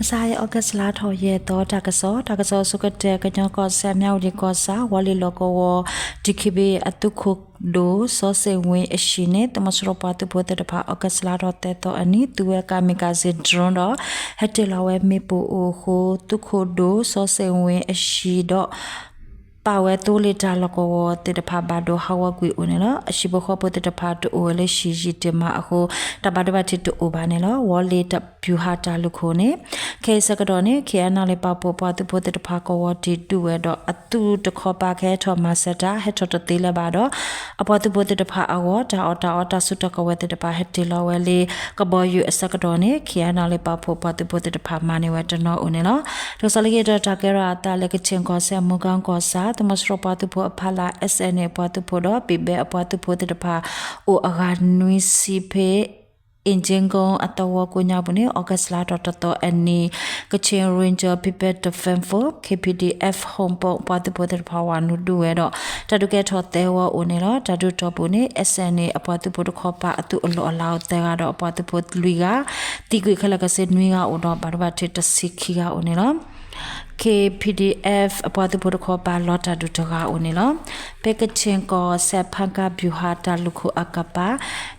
စါအီကူးလါထီၣ်ယဲၢ်သီ တၢ်ကစီၣ်, တၢ်ကစီၣ်အဆိကတၢၢ် ကညီကီၢ်စဲၣ် မၠၣ်ဝတံၣ်ကီၢ်ဆၣ် ဝီၤလ့ၤလီၢ်ကဝီၤ ဒီခ့ဘ့ၣ် အသုးခိၣ်ဒိၣ် စီၤစ့ၣ်ဝ့အဟံၣ်န့ၣ် သုးမီၤစိရိၤပှၤသုးဖိသ့ၣ်တဖၣ် အီကူးလါထီၣ်သၢသီအနံၤ သူဝဲကၤမံၤကၤစ့ drone ဒီး ဟဲတ့ၢ်လီၤဝဲမ့ၣ်ပိၢ်အိၣ်အဃိ သုးခိၣ်ဒိၣ် စီၤစ့ၣ်ဝ့အဟံၣ်ဒီး ပာ်ဝဲသိလ့ၣ်တၢ်လီၢ်ကဝီၤသ့ၣ်တဖၣ်ဘၣ်ဒိဟးဂီၤကွံာ်အိၣ်န့ၣ်လီၤ. အဟံၣ်ဖိဃီဖိသ့ၣ်တဖၣ်တအိၣ်ဝဲလၢဟံၣ်ယံာ်တ့ၢ်မးအဃိ တၢ်ဘၣ်ဒိဘၣ်ထံးတအိၣ်ဘၣ်န့ၣ်လီၤ. ဝီၤလ့ၤတပျူၤဟးတၢ်လုၢ်ခိၣ်န့ၣ် ခဲအံၤဆၢကတီၢ်န့ၣ် ခ့ၣ်အဲၣ်နီၣ်လ့ၣ်ပာ်ဖှိၣ်ပှၤသုးဖိသ့ၣ်တဖၣ်ကဝီၤတံာ်ဒုးဝဲဒီး အသုးတခီပၤကဟဲထီၣ်မၤစၢၤတၢ် ဟဲထီၣ်တသ့လၢၤဘၣ်ဒီး အပှၤသုးဖိသ့ၣ်တဖၣ်အဂီၢ် တၢ်အီၣ်တၢ်အီတၢ်စုတၢ်ကဝဲၤသ့ၣ်တဖၣ် ဟဲတ့ၢ်လီၤဝဲလၢကဘီယူၤအဆၢကတီၢ်န့ၣ် ခ့ၣ်အဲၣ်နီၣ်လ့ၣ်ပာ်ဖှိၣ်ပှၤသုးဖိသ့ၣ်တဖၣ်မၤန့ၢ်ဝဲတနီၤအိၣ်န့ၣ်လီၤ. တၢ်ကစီၣ်လၢခံတၢ် တၢ်ကဲထီၣ်အသးလၢ ကခ့ၣ်ကီၢ်စဲၣ် မူကီၢ်ကီၢ်ဆၣ် သုးမီၤစိရိၤပှၤသုးဖိအဖီလာ် SNA အပှၤသုးဖိဒီး ပံးဘဲအပှၤသုးဖိသ့ၣ်တဖၣ် အိၣ်အဂၤနွံဆံဖဲ အ့ၣ်ကၠ့ကိအသဝီကိးညါပူၤန့ၣ် အီကူးလါထီၣ်တသီအနံၤ Kachin Ranger People Defense Force, K P D F ဟီၣ်ပိၣ်ပှၤသုးဖိသ့ၣ်တဖၣ်ဝးနုာ်ဒုးဝဲဒီး တၢ်ဒုးကဲထီၣ်သၢဝီအိၣ်န့ၣ်လီၤ. တၢ်ဒုးတီၢ်ပူၤန့ၣ် SNA အပှၤသုးဖိတခီပၤအသုးအလီၢ်အလၤအိၣ်သၢဂၤဒီး အပှၤသုးဖိလွံၢ်ဂၤ သံကွံာ်ခဲလၢာ်ခဲဆ့နွံဂၤအိၣ်ဒီး ဘၣ်ဒိဘၣ်ထံးတဆံခံဂၤအိၣ်န့ၣ်လီၤ. K P D F အပှၤသုးဖိတခီပၤလီၤတၢ်ဒုးတဂၤအိၣ်န့ၣ်လီၤ. ဖဲကခ့ၣ်ကီၢ်စဲၣ် ဖၣ်ကၣ်ဘျူၤဟးတၢ်လုၢ်ခိၣ်အကပၤ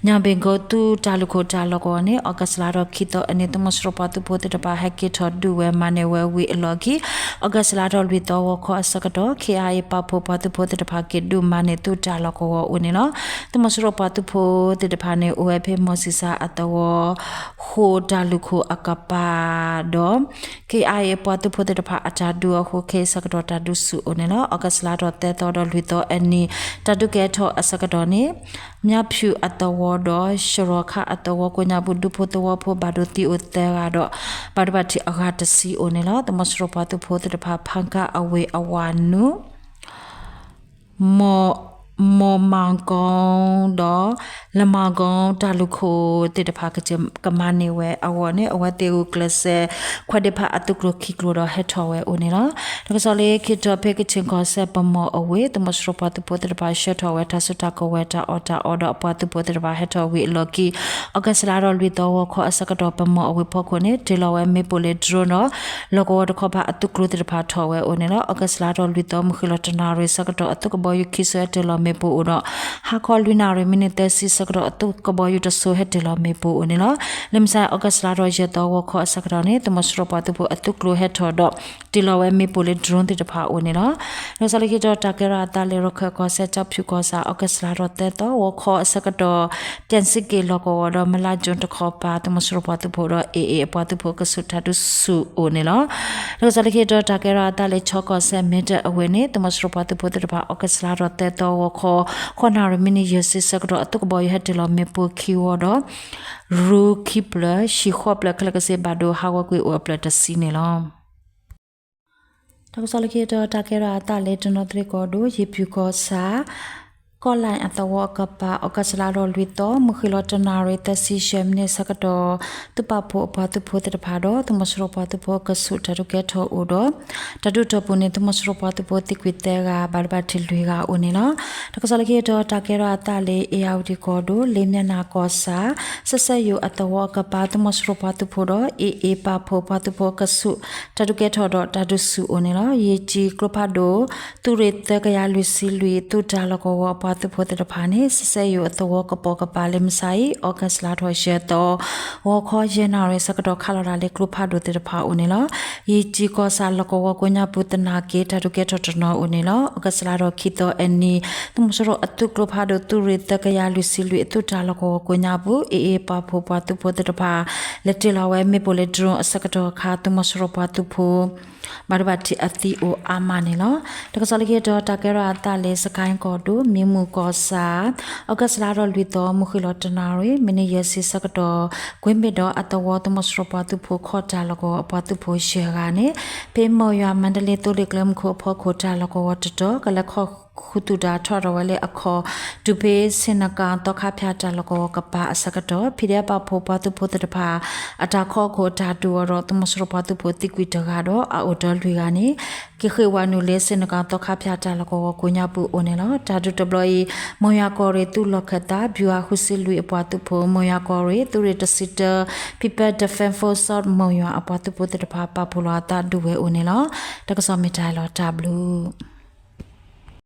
ညၣ်ဘ့ၣ်ကိသုးတၢ်လုၢ်ခိၣ်တၢ်လီၢ်ကဝီၤန့ၣ် အီကူးလါထီၣ်ခံသီအနံၤ သုးမီၤစိရိၤပှၤသုးဖိသ့ၣ်တဖၣ်ဟဲက့ၤထီၣ်ဒုးဝဲမၤန့ၢ်ဝဲဝံၤအလီၢ်ခံ အီကူးလါထီၣ်လွံၢ်သီဂီၤခီအဆၢကတီၢ် ခ့ၣ်အဲၣ်အ့ၣ်ပာ်ဖှိၣ်ပှၤသုးဖိသ့ၣ်တဖၣ်က့ၤဒုးမၤန့ၢ်သုးတၢ်လီၢ်ကဝီၤအိၣ်န့ၣ်လီၤ. သုးမီၤစိရိၤပှၤသုးဖိသ့ၣ်တဖၣ်န့ၣ် အိၣ်ဝဲဖဲမီၤဆံးစၢ်အသဝီ ဃိာ်တၢ်လုၢ်ခိၣ်အကပၤဒီး ခ့ၣ်အဲၣ်အ့ၣ်ပှၤသုးဖိသ့ၣ်တဖၣ်အတၢ်ဒုးအဃိ ခဲအံၤဆၢကတီၢ်တၢ်ဒုးဆူၣ်အိၣ်န့ၣ်လီၤ. အီကူးလါထီၣ်သၢသီဒီးလွံၢ်သီအနံၤ တၢ်ဒုးကဲထီၣ်အဆၢကတီၢ်န့ၣ် မၠၣ်ဖၠူၣ်အသဝီဒီး ၡရီၤခၣ်အသဝီကိးညါပူၤ ဒူဖိသဝီဖိဘၣ်ဒိသံအိၣ်သၢဂၤဒီး ဘၣ်ဒိဘၣ်ထံးအဂၤတဆံအိၣ်န့ၣ်လီၤ. သုးမီၤစိရိၤပှၤသုးဖိသ့ၣ်တဖၣ် ဖၣ်ကၣ်အဝ့ၢ်အဝၤနုာ် မီၢ်မၢ်ကီဒီး လမၢ်ကီတၢ်လုၢ်ခိၣ်သ့ၣ်တဖၣ် ကမၤန့ၢ်ဝဲအဂီၢ်န့ၣ် အဝဲသ့ၣ်ဂုာ်ကျဲးစၢး ခွဲးဒ့ဖးအသုးကျိၤခံကျိၤဒီးဟဲထီၣ်ဝဲအိၣ်န့ၣ်လီၤ. တၢ်ကစီၣ်လၢခံတၢ် ဖဲကခ့ၣ်ကီၢ်စဲၣ်ပမီၢ်အဝ့ၢ် သုးမီၤစိရိၤပှၤသုးဖိသ့ၣ်တဖၣ်ဆှၢထီၣ်ဝဲတၢ်စုတၢ်ကဝဲၤတၢ်အီၣ်တၢ်အီဒီးအပှၤသုးဖိသ့ၣ်တဖၣ်ဟဲထီၣ်ဝံၤအလီၢ်ခံ အီကူးလါထီၣ်လွံၢ်သီဂီၤခီအဆၢကတီၢ် ပမီၢ်အဝ့ၢ်ဖီခိၣ်န့ၣ် တ့ၢ်လီၤဝဲမ့ၣ်ပိၢ်လၢ drone ဒီး လီၢ်ကဝီၤတခီပၤအသုးကျိၤသ့ၣ်တဖၣ်ထီၣ်ဝဲအိၣ်န့ၣ်လီၤ. အီကူးလါထီၣ်လွံၢ်သီ မုၢ်ဃ့ၢ်လီၤတနၣ်ရံၣ်ဆၢကတီၢ် အသုးကဘီယူၤခံစိၤဟဲတ့ၢ်လီၤမ့ၣ်ပိၢ်အိၣ်ဒီး ဟါခီလွံၢ်နၣ်ရံၣ် မံးနံးသၢဆံဆၢကတီၢ် အသုးကဘီယူၤတစိၤဟဲတ့ၢ်လီၤမ့ၣ်ပိၢ်အိၣ်န့ၣ်လီၤ. လၢမုၢ်ဆါ အီကူးလါထီၣ်ယဲၢ်သီဂီၤခီအဆၢကတီၢ်န့ၣ် သုးမီၤစိရိၤပှၤသုးဖိအသုးကျိၤဟဲထီၣ်ဒီး တ့ၢ်လီၤဝဲမ့ၣ်ပိၢ်လၢ drone သ့ၣ်တဖၣ်အိၣ်န့ၣ်လီၤ. တၢ်ကစီၣ်လၢခံတၢ် တၢ်ကဲထီၣ်အသးလၢ ရခၢၣ်ကီၢ်စဲၣ် ကၠီဖၠူၣ်ကီၢ်ဆၣ် အီကူးလါထီၣ်သၢသီဂီၤခီအဆၢကတီၢ် ပျၢၣ်စံက့ၣ်လီၢ်ကဝီၤဒီး မလါကၠိၣ်တခီပၤ သုးမီၤစိရိၤပှၤသုးဖိဒီး AA အပှၤသုးဖိကဆူးတၢ်ဒုးဆူၣ်အိၣ်န့ၣ်လီၤ. တၢ်ကစီၣ်လၢခံတၢ် တၢ်ကဲထီၣ်အသးလၢ ခၠီကီၢ်စဲၣ် မ့ၢ်တၢ်အဝ့ၢ်န့ၣ် သုးမီၤစိရိၤပှၤသုးဖိသ့ၣ်တဖၣ် အီကူးလါထီၣ်သၢသီဂီၤခီ ဃိးနၣ်ရံၣ် မံးနံးယဲၢ်ဆံဆၢကတီၢ် အသုးကဘီယူၤဟဲတ့ၢ်လီၤမ့ၣ်ပိၢ်ခံဝီဒီး ရူခံဖျၢၣ် ဟံၣ်ဃိးဖျၢၣ်ခဲလၢာ်ခဲဆ့ဘၣ်ဒိဟးဂီၤကွံာ်အိၣ်အဖျၢၣ်တဆံန့ၣ်လီၤ. တၢ်ကစီၣ်လၢခံတၢ် တၢ်ကဲထီၣ်အသးလၢ တနီသရံၣ်ကီၢ်ဒိၣ် ယ့ၣ်ပျူၢ်ကီၢ်ဆၣ် ကီၢ်လဲၣ်အသဝီအကပၤ အီကူးလါထီၣ်လွံၢ်သီ မုၢ်ဃ့ၢ်လီၤတနၣ်ရံၣ်သၢဆံယဲၢ်မံးနံးဆၢကတီၢ် သုးပာ်ဖှိၣ်အပှၤသုးဖိသ့ၣ်တဖၣ်ဒီး သုးမီၤစိရိၤပှၤသုးဖိကဆူးတၢ်ဒုးကဲထီၣ်အိၣ်ဒီး တၢ်ဒုးတီၢ်ပူၤန့ၣ် သုးမီၤစိရိၤပှၤသုးဖိသံကွံာ်သၢဂၤ ဘၣ်ဒိဘၣ်ထံးလွံၢ်ဂၤအိၣ်န့ၣ်လီၤ. တၢ်ကစီၣ်လၢခံတၢ် တၢ်ကဲထီၣ်အသးလၢ အ့ၣ်ယၣ်ဝတံၣ်ကီၢ်ဒိၣ် လ့ၣ်မၠဲၣ်နၤကီၢ်ဆၣ် စဲးစဲးယိၤအသဝီအကပၤ သုးမီၤစိရိၤပှၤသုးဖိဒီး AA ပာ်ဖှိၣ်ပှၤသုးဖိကဆူး တၢ်ဒုးကဲထီၣ်ဒီးတၢ်ဒုးဆူၣ်အိၣ်န့ၣ်လီၤ. ယ့ၣ်ကၠံကျိဖးဒိၣ် သုးရ့ၣ်သၢကယၤလွံၢ်ဆံလွံၢ် သုးတၢ်လီၢ်ကဝီၤအပှၤသုးဖိသ့ၣ်တဖၣ်န့ၣ် စဲးစဲးယိၤအသဝီကပိာ်ကပၤလၢမုၢ်ဆါအံၤ အီကူးလါထီၣ်ယဲၢ်သီ ဂီၤခီယဲၢ်နၣ်ရံၣ်ဆၢကတီၢ် ခးလီၤတၢ်လၢကျိဖးဒိၣ်သ့ၣ်တဖၣ်အိၣ်န့ၣ်လီၤ. ယ့ၣ်ကၠံကီၢ်ဆၣ်လီၢ်ကဝီၤကိးညါပူၤသနာ်က့ တၢ်ဒုးကဲထီၣ်တနီၤအိၣ်န့ၣ်လီၤ. အီကူးလါထီၣ်ခံသီအနံၤ သုးမီၤစိရိၤအသုးကျိဖးဒိၣ် သုးရ့ၣ်သၢကယၤလွံၢ်ဆံလွံၢ် အသုးတၢ်လီၢ်ကဝီၤကိးညါပူၤ AA ပာ်ဖှိၣ်ပှၤသုးဖိသ့ၣ်တဖၣ် လဲၤတ့ၢ်လီၤဝဲမ့ၣ်ပိၢ်လၢ drone အဆၢကတီၢ်အခါ သုးမီၤစိရိၤပှၤသုးဖိ ဘၣ်ဒိဘၣ်ထံးအသံအိၣ်အါမးန့ၣ်လီၤ. တၢ်ကစီၣ်လၢခံတၢ် တၢ်ကဲထီၣ်အသးလၢ စကဲၣ်ကီၢ်ဒိၣ် မံမုၢ်ကီၢ်ဆၣ် အီကူးလါထီၣ်လွံၢ်သီ မုၢ်ဃ့ၢ်လီၤတနၣ်ရံၣ် မံးနံးယဲၢ်ဆံဆၢကတီၢ် ကွ့မဲၣ်ဒီးအသဝီ သုးမီၤစိရိၤပှၤသုးဖိခီၣ်တၢ်လီၢ်ကဝီၤအပှၤသုးဖိယဲၢ်ဂၤန့ၣ် ဖဲမီၢ်ယွၤမါဒလ့သိလ့ၣ်ကျဲမုၢ်ခိၣ်အဖီခိၣ်တၢ်လီၢ်ကဝီၤတတီၤ ကလဲၤခီ ခူသူၣ်တၢ်ထီၣ်ထီၣ်ဝဲလၢအခီၣ် တုၤဖဲဆ့ၣ်နီၤကၤသီခါဖၠၣ်တၢ်လီၢ်ကဝီၤကပၤအဆၢကတီၢ် ဖံဒဲးပာ်ဖှိၣ်ပှၤသုးဖိသ့ၣ်တဖၣ် အတၢ်ခီခိၣ်တၢ်ဒုးအီၤဒီး သုးမီၤစိရိၤပှၤသုးဖိသံကွံာ်တဂၤဒီး အအိၣ်တၢ်လွံၢ်ဂၤန့ၣ် က့ၤဃ့ၢ်ဝဲနုာ်လၢဆ့ၣ်နီၤကၤသီခါဖၠၣ်တၢ်လီၢ်ကဝီၤကိးညါပူၤအိၣ်န့ၣ်လီၤ. တၢ်ဒုးတဘျီအံၤ မိၢ်ယွၤကီၢ်ရ့ၣ်သုးလီၢ်ခၢၣ်သး ဗျူဟာကုဆံလွံၢ်အပှၤသုးဖိ မိၢ်ယွၤကီၢ်ရ့ၣ် သုးရ့ၣ်တဆံတၢ People Defense Force South မိၢ်ယွၤအပှၤသုးဖိသ့ၣ်တဖၣ် ပာ်ဖှိၣ်လီၤအသးဒုးဝဲအိၣ်န့ၣ်လီၤ. တၢ်ကစီၣ်မ့ၢ်တၢ်လီၤတၢ်ဘျုး